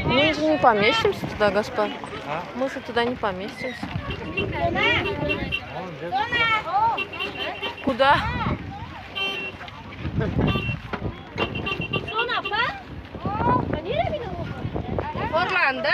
Мы же не поместимся туда, Гаспар. Мы же туда не поместимся. Куда? Horlanda.